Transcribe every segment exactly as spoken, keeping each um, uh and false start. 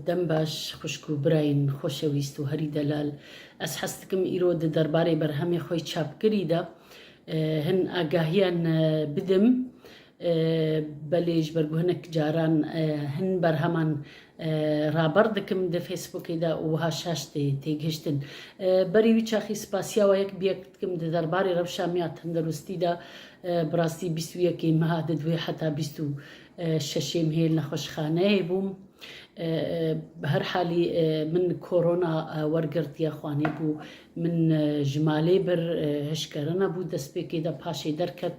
Dem baş xwişk û birayên xweşewîst û herî delal. Ez hez dikim îro di derbarê berhemê xwe yê çapkirî de, e, hin agahiyan, e, bidim. E, belê ji ber ku hinek caran, e, hin berheman, e, raber dikim di Facebookê de û wiha şaş tê têgihiştin. E, berî wî çaxî spasiya we yek bi yek dikim di derbarê rewşa me ya tenderustî de, e, bi rastî bîst û yekê meha di divê heta bîst û şeşê mehê li nexweşxaneyê bûm. E, e, bi her halî, e, min korona, e, wergirtiye, xwanê bû min, e, ji malê bir, e, hişkerina bû, destpêkê de paşê derket.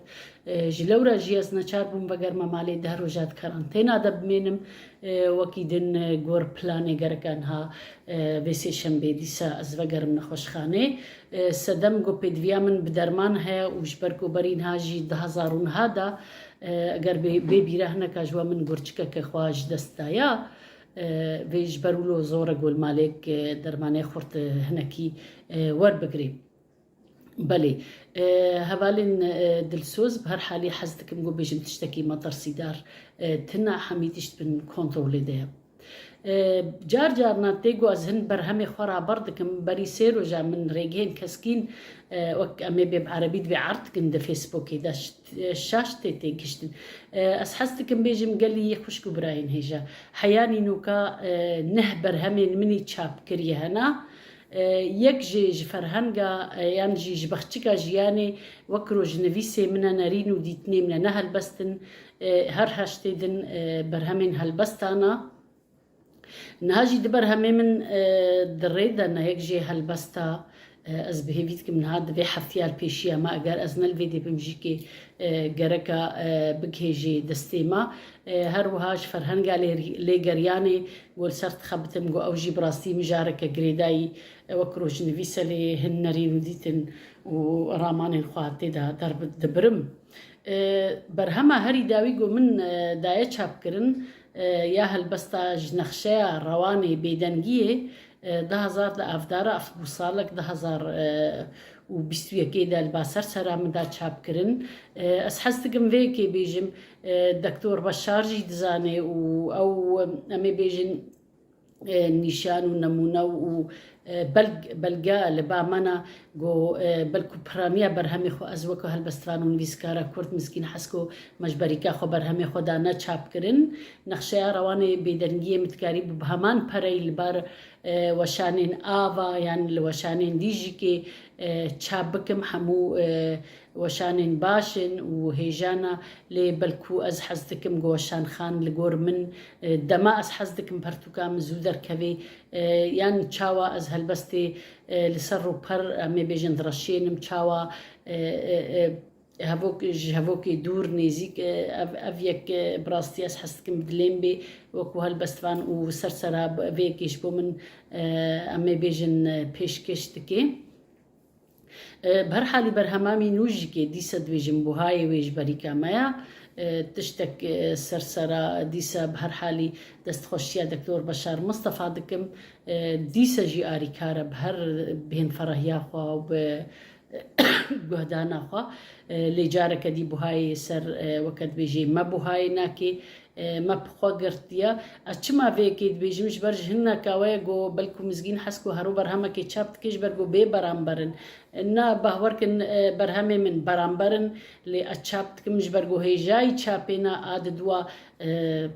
E, ji lewra jî ez neçar bûm vegerime malê, deh roja di karantêna de bimênim. E, wekî din, e, gor planê gereka niha, e, vê sêşembê dîsa ez vegerim nexweşxanê. E, sedem ku pêdiviya min bi derman heye û ji ber ku berî niha jî du hezar û neh de, e, eger bê, bê bîra hineka ji we min gurçikeke xwe ji dest daya, e, vê ji ber wilo zor e ku li malê, e, dermanê xurt, e, hinekî, e, werbigirê. Belê. E, hevalên, e, dilsoz, bi her halî hez dikim ku bêjim tiştekî metirsîdar, e, tune, hemî tişt bin kontrolê de ye. E, car carna tê ku ez hin berhemê xwe raber dikim, berî sê roja min rêgehên keskîn, e, wek em ê bê bi erebî dibê erd dikin di Facebookê de, ş-, şaş tê têgihiştin. E, ez hez dikim bêjim gelî xwişk û birayên hêja. Heya nînoka, e, neh berhemên min î çap kiriye hene. E, yek jê ji ferhenga, e, yan jî ji bexçika jiyanê wek rojnivîsê min e, nerîn û dîtinê min e, ne helbest in. E, her heştê din, e, berhemên helbestan e. Niha jî di berhemê min, e, di rê de ne, yek jê helbesta, e, ez bi hêvî dikim niha di vê heftiya li pêşiya me, eger ez ne li vê dê bim jî kê, e, gereka, e, bigihêjê destê me. E, her wiha ji ferhenga lê-, lêgeriyanê ku li ser dixebitim, ku ew jî bi rastî mijareke girêdayî, e, wek rojnivîs e, lê hin nerîn û dîtin û ramanên xwe tê de derbi-, dibirim. E, berhema herî dawî ku min, e, daye çapkirin, e, ya helbesta ji nexşeya rewanê bêdengiyê, e, du hezar de avdara, ev bû salek du hezar û bîst û yekê de li ba ser sera min da çapkirin. E, ez hez dikim vê yekê bêjim, e, Doktor Beşar jî dizane û ew, em ê bêjin, e, nîşan û nemûne û, e, belg-, belge li ba me ne, ku, e, belku piraniya berhemê xwe ez weke helbestvan û nivîskara Kurd Miskîn Hesko me ji berîka xwe berhemê xwe da ne çapkirin. Nexşeya rewanê bêdengiyê min dikarî bi heman pereyî li bar, e, weşanên ava yan li weşanên dî jî kê, e, çap bikim. Hemû, e, weşanên baş in û hêjana, lê belku ez hez dikim ku weşanxan li gor min, e, dema ez hez dikim pertûka min zû derkevê, e, yan çawa ez helbestê, e, li ser rûper, em ê bêjin direşênim, çawa, e, e, e, hevok-, ji hevokê dûr nêzîk, e, ev, ev yek, e, bi rastî ez hez dikim bi dilê min bê, wekû helbestvan û ser sera bi-, vê yekê ji bo min, e, em ê bêjin, e, pêşkêş dike. E, bi her halî berhema min nû jî kê dîsa dibêjim buhayê wê ji berîka me ya. E, tiştek, e, ser sera dîsa bi her halî destxweşiya Doktor Beşar Mistefa dikim. E, dîsa jî arîkar e bi her bêhnferahiya xwe û bi guhdana xwe. E, lê careke dî buhayê ser, e, weke dibêjê me buhayê nake. E, me bi xwe girtiye. Ez çima vê yekê dibêjim? Ji ber ji hineka we ye ku belku Mizgîn Hesko hero berhemekê çap dike, ji ber ku bê beramber in. Na, bahwer kin, e, berhemê min beramber in, lê ez çap dikim ji ber ku hêjayî çapê ne a diduwa, e,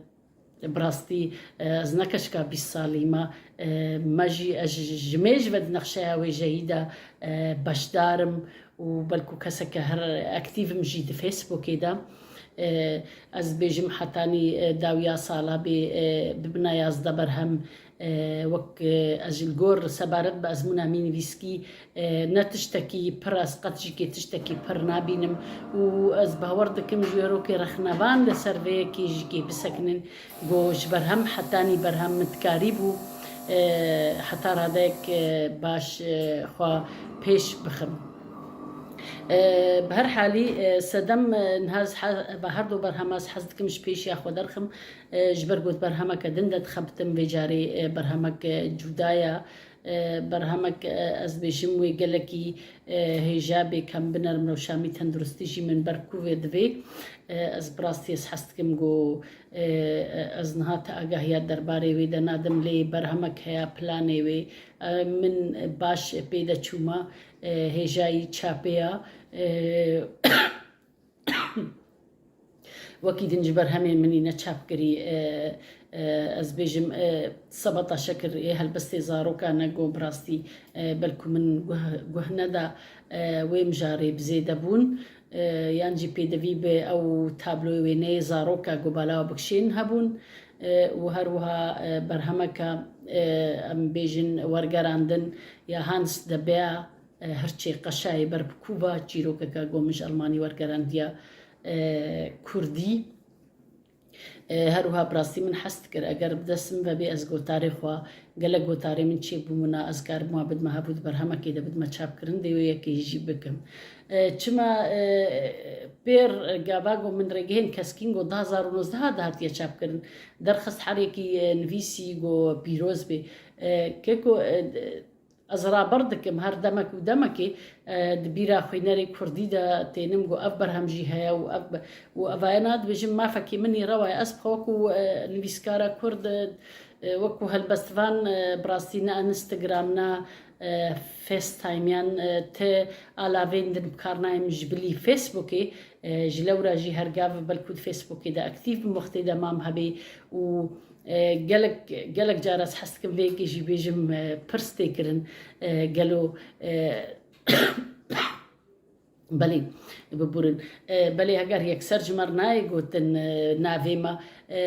bi rastî, e, ez ne keşka bîst salî me, e, me jî, ez ji, ji mêj ve di nexşeya wêjeyî de, e, beşdar im û belku keseke her aktîv im jî di Facebookê de. E, ez dibêjim hetanî, e, dawiya sala bê, e, bibina yazdeh berhem, e, wek, e, ez ji li gor sebaret bi ezmûna mînivîskî, e, ne tiştekî pir, ez qet jî kê tiştekî pir nabînim û ez bawer dikim ji wê rokê rexnevan li ser vê yekê jî kê bisekinin, ku ji berhem hetanî berhem min dikarîbû, e, heta radeyek, e, baş, e, xwe pêş bixim. E, bi her halî, e, sedem, e, niha ez he-, bi her du berhema ez hez dikim ji pêşiya xwe derxim, e, ji ber ku di berhemeke din de dixebitim, vê carê, e, berhemek, e, cuda ye, E, berhemek, e, ez bêjim wê gelekî, e, hêja bê, kem binerim, rewşa min tenduristî jî min ber kûvê divê. E, ez bi rastî ez hez dikim ku, e, ez niha ti agahiya derbarê wê de nadim, lê berhemek heya planê wê. E, min baş pê de çûma, e, hêjayî çapê ya. E, Wekî din ji berhemên min î ne çapkirî, e, e, ez bêjim, e, sebeta şekir ê helbestê zaroka ne, ku bi rastî, e, belku min guh, guh neda, e, wê mijarê bi zêde bûn, e, yan jî pêdivî bi ew tabloyê wêneyê zaroka ku balawa bikişên hebûn, e, û her wiha, e, berhemeka, e, em bêjin wergerandin ya Hans de Bea, e, hirçê qeşayê ber bi kûva çîrokeka ku min ji Elmanî wergerandiya, e, kurdî. E, her wiha bi rastî min hez dikir, eger bi dest min ve bê, ez gotarê xwe, gelek gotarê min çêbûbûna, ez karibûma bidime hebû di berhemekê de bidime çapkirin, dê wê yekê jî bikim. E, çima, e, pêr gava ku min rêgehên keskîn ku du hazar û nozdeh dihatiye çapkirin, derxist herekî, e, nivîsî ku pîroz bê. E, keko, e, Ez raber dikim, her demek û demekê, e, di bîra xwînerê kurdî de tênim ku ev berhem jî heye û ev be-, û evayena dibêjim mafekî min î rewa ye. Ez bi xwe wekû, e, nivîskara kurd, e, wekû helbestvan, e, bi rastî ne Instagram, ne, e, FaceTime yan, e, ti alavên din bi kar nayêm ji bilî Facebookê. E, ji lewra jî her gav belkû di Facebookê de aktîf bim, wextê de mam hebê û, e, gelek, gelek cara ez hez dikim vê yekê jî bêjim, e, pirs tê kirin, e, gelo, e, belê, biburin. E, belê heger yekser ji me re nayê gotin, e, navê me, e,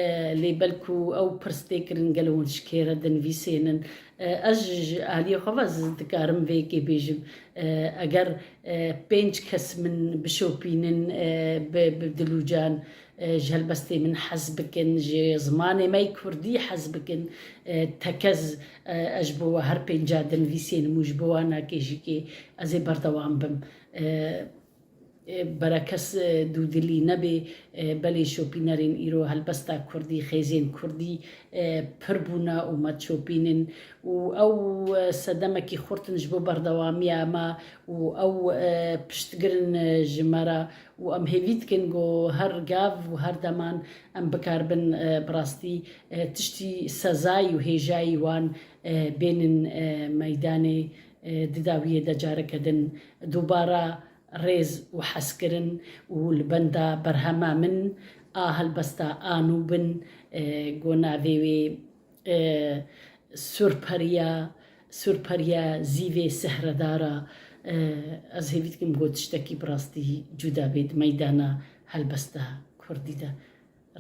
lê belkû ew pirs tê kirin, gelo hûn ji kê re dinivîsênin? E, ez ji, ji aliyê xwe ve ez dikarim vê yekê bêjim. E, eger, e, pênc kes min bişopînin, e, bi, bi dilûcan, e, ji helbestê min hez bikin, ji zimanê me yê kurdî hez bikin, e, tekez, e, ez ji bo we her pênca dinivîsênim û ji bo wan nakê jî kê ez ê berdewam bim. E, e, berekes, e, dûdilî nebê, e, belê şopînerên îro helbesta kurdî, xêzên kurdî, e, pir bûne û me dişopînin û ew, e, sedemekî xurt in ji bo berdewamiya me û ew, e, piştgirin, e, ji me re û em hêvî dikin ku her gav û her deman em bikaribin, e, bi rastî, e, tiştî sezayî û hêjayî wan, e, bênin, e, meydanê, e, di dawiyê de careke din dubara rêz û hezkirin û li benda berhema min a helbesta a nû bin, e, ku navê wê, e, Surperiya, Surperiya Zîvê Sihredara, e, ez hêvî dikim ku tiştekî bi rastî cuda bê di meydana helbesta kurdî de.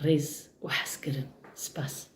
Rêz û hezkirin. Spas.